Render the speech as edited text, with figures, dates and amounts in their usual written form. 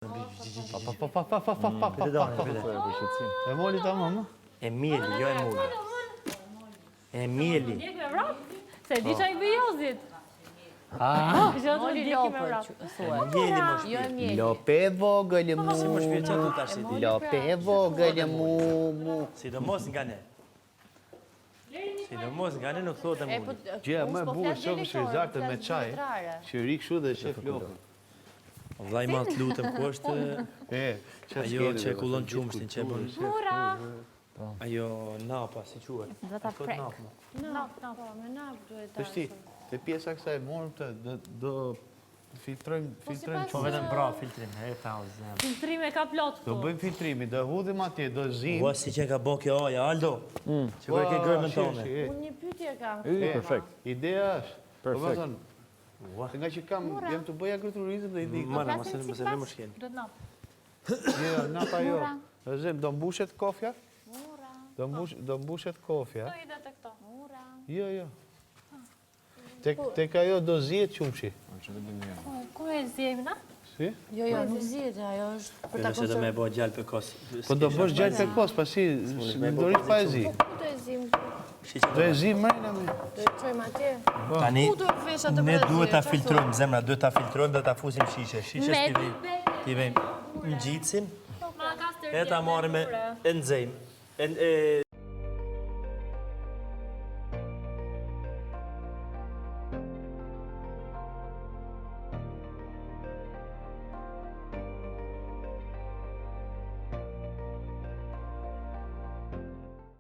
Pa pa pa pa pa pa pa pa pa pa pa E moli tamam, më? E mieli, jo e moli. E mieli. Ndjek me vrap? Se di ça i bëj Jozit. Ah! Moli lopë, thuhet. Mieli më Jo e shpirt. mieli. Lope e vogël mu, Si më shpirt që tu tash si ti. lope e vogël mu, mu. Sidomos nga ne. Sidomos nga ne nuk thotë e E, po, moli. Gjëja unë më e s'po bukur flas shoh dialektore, Shirzartë po me flas çaj, letrare. që ri kështu dhe shef lopën. Vllai ma të lutem, ku është E, çfarë ajo skele, që e do, kullon gjithë qumështin që e bën? Mura. Ajo napa, si quhet? Do ta Thotë prek. napë, mo. Nap, nap. Po, me nap duhet ta. Të shti, te pjesa kësaj morëm të, do, do filtrojmë, filtrojmë Po vetëm bra filtrim, e ta o zemër. Filtrime ka plot Do këtu. bëjmë filtrimi, do e hudhim atje, do zim. Ua si që ka bo kjo aja, Aldo. Që kur e ke gërmën tonë. Unë një pyetje kam. E, Perfekt. Ideja është, do Perfekt. të thënë, se nga që kam, jam të bëj agroturizëm dhe i di. Mana, mos e mos e lë më shkel. Duhet nap. Jo, napa jo. Do zëm, do mbushet kofja? Do mbush, do mbushet kofja. Do i dhe të këto. Jo, jo. Tek tek ajo do zihet qumshi. Ku e zjejmë na? Si? Jo, jo, nuk zihet, ajo është për ta Jo, nëse do me konservuar. bo gjalpë e kos. Po do bësh gjalpë e kos, pasi do rit pa e zi. Po ku do e zim? Do e zi mrena me. Do e çojmë atje. Tani Ku do e vesh atë ne brazil? duhet ta Çfarë filtrojmë zemra, duhet ta filtrojmë dhe ta fusim shishe. Shishes Me t'i vejmë, t'i vejmë ngjitsin Ma ka e ta marrim e e nxejmë. E, e...